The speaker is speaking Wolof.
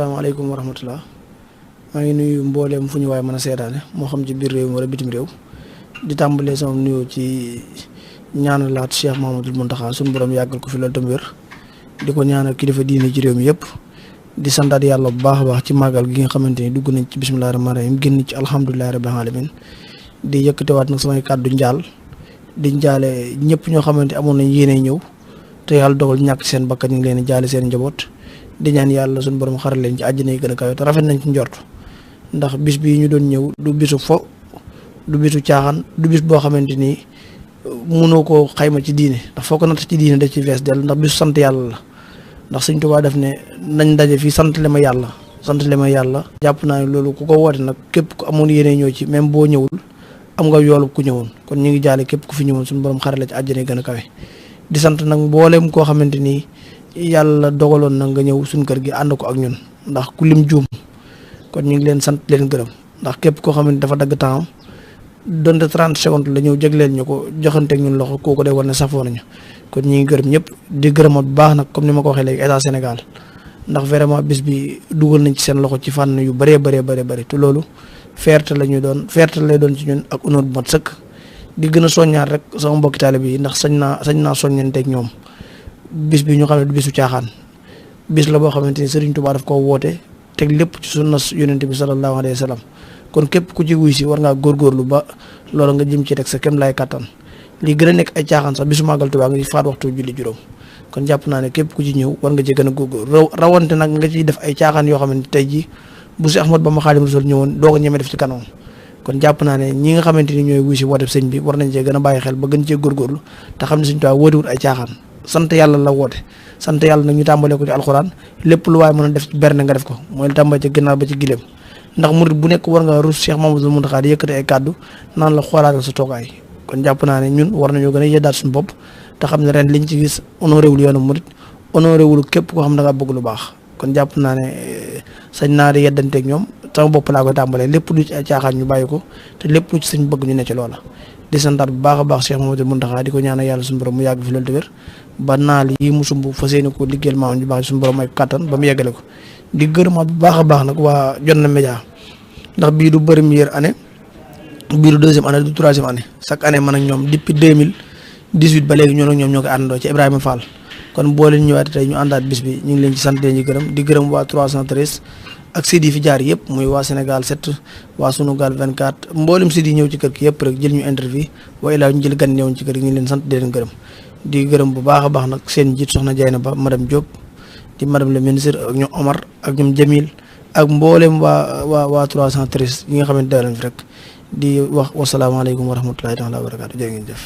asalaamaaleykum wa rahmatulah maa ngi nuyu mbooleem fu ñu waaye mën a seetaane moo xam ci biir réew mi wala bitim réew di tàmbalee sama nuyoo ci ñaanalaat Cheikh Mouhamadoul Mountakha suñu borom yàggal ko fi loolu tam wér di ko ñaanal kilifa diine ci réew mi yëpp di santaat yàlla bu baax a baax ci màggal gi nga xamante ni dugg nañ ci bisimilah rahmaani rahiim génn ci alhamdulilah rabbil alamin di yëkkatewaat nag samay kàddu njaal di njaale ñëpp ñoo xamante amoon nañ yéene ñëw te yàlla dogal ñàkk seen bakkan ñu ngi leen di jaale seen njaboot di ñaan yàlla suñu borom xaral leen ci àjjana yi gën a kawe te rafet nañ ci njort ndax bis bii ñu doon ñëw du bisu fo du bisu caaxaan du bis boo xamante ni mënoo koo xayma ci diine ndax foo ko natt ci diine def ci fees dell ndax bisu sant yàlla la ndax Sëñ Tuubaa def ne nañ daje fii sant le ma yàlla jàpp naa ne loolu ku ko woote nag képp ku amoon yéene ñëw ci même boo ñëwul am nga yoolu ku ñëwoon kon ñu ngi jaale képp ku fi ñëwoon suñu borom xarale ci àjjana yi gën a kawe di sant nag mbooleem koo xamante ni yàlla dogaloon na nga ñëw suñ kër gi ànd ko ak ñun ndax ku lim juum kon ñu ngi leen sant leen gërëm ndax képp koo xamante dafa dagg temps donte 30 secondes la ñëw jégleel ñu ko joxante ak ñun loxo kooku day war ne safoo nañu kon ñu ngi gërëm ñëpp di gërëmat bu baax nag comme ni ma ko waxee léegi état Sénégal ndax vraiment bis bi dugal nañ ci seen loxo ci fànn yu bëree bëri te loolu fierté la ñu doon fierté lay doon ci ñun ak honneur bu mat sëkk di gën a soññaat rek sama mbokki taalibe yi ndax sañ naa soññanteeg ñoom bis bi ñu xam ne du bisu caaxaan bis la boo xamante ni Serigne Touba daf koo woote teg lépp ci sunna yonente bi sallallahu alayhi wa sallam kon képp ku ci wuy si war ngaa góorgóorlu ba loolu nga jëm ci rek sa kem lay kattan li gën a nekk ay caaxaan sax bisu màggal Touba nga ci faat waxtu julli juróom kon jàpp naa ne képp ku ci ñëw war nga ci gën a góorgóorlu rawante nag nga ciy def ay caaxaan yoo xamante tey jii bu si Ahmad Bamba Xaadimu Rasuul ñëwoon doo ko ñeme def ci kanam kon jàpp naa ne ñi nga xamante ni ñooy wuy si woote sëñ bi war nañ cee gën a bàyyi xel ba gën cee góorgóorlu te xam ne Sëñ Tuubaa wootewut ay caaxaan sant yàlla la woote sant yàlla nag ñu tàmbalee ko ci alxuraan lépp lu waaye mën a def ci berne nga def ko mooy li tàmbalee ci gannaaw ba ci gileem ndax murid bu nekk war nga rus Cheikh Mouhamadoul Mountakha di yëkkati ay kàddu naan la xoolaatal sa toogaay kon jàpp naa ne ñun war nañoo gën a yeddaat suñu bopp te xam ne ren liñ ci gis honoré wul yoonu murid honoré wul képp koo xam da nga bëgg lu baax kon jàpp naa ne sañ naa di yeddanteeg ñoom sama bopp laa koy tàmbalee lépp lu ci ay caaxaan ñu bàyyi ko te lépp lu ci sañ bëgg ñu ne ci loola di santaat bu baax a baax Cheikh Mouhamadoul Mountakha di ko ñaanal yàlla suñu borom mu yàgg fi loolu te wér ba naal yi mu sumb fas yéene ko liggéeyal maam ju baax suñu borom may kàttan ba mu yeggale ko di gërëmaat bu baax a baax nag waa Jotna Média ndax bii du première année bii du deuxième année du troisième année chaque année man ak ñoom depuis 2018 ba léegi ñoo ñoo ko àndandoo ci Ibrahima Fall kon boo leen ñëwaatee tey ñu àndaat bis bi ñu ngi leen ci sant leen ñu gërëm di gërëm waa 313 ak site yi fi jaar yëpp muy waa Sénégal 7 waa Sunugal 24 mboolem site yi ñëw ci kër gi yëpp rek jël ñu interview waaye laa ñu jël gan ñëwoon ci kër gi ñu ngi leen sant di leen gërëm di gërëm bu baax a baax nag seen njiit soxna Dieyna Ba madame Diop di madame le ministre ak ñoom Omar ak ñoom Jamil ak mboolem waa 313 yi nga xamante ne daal fi rek di wax wasalaamaaleykum wa rahmatulahi taala wa barakaatu jërë ngeen jëf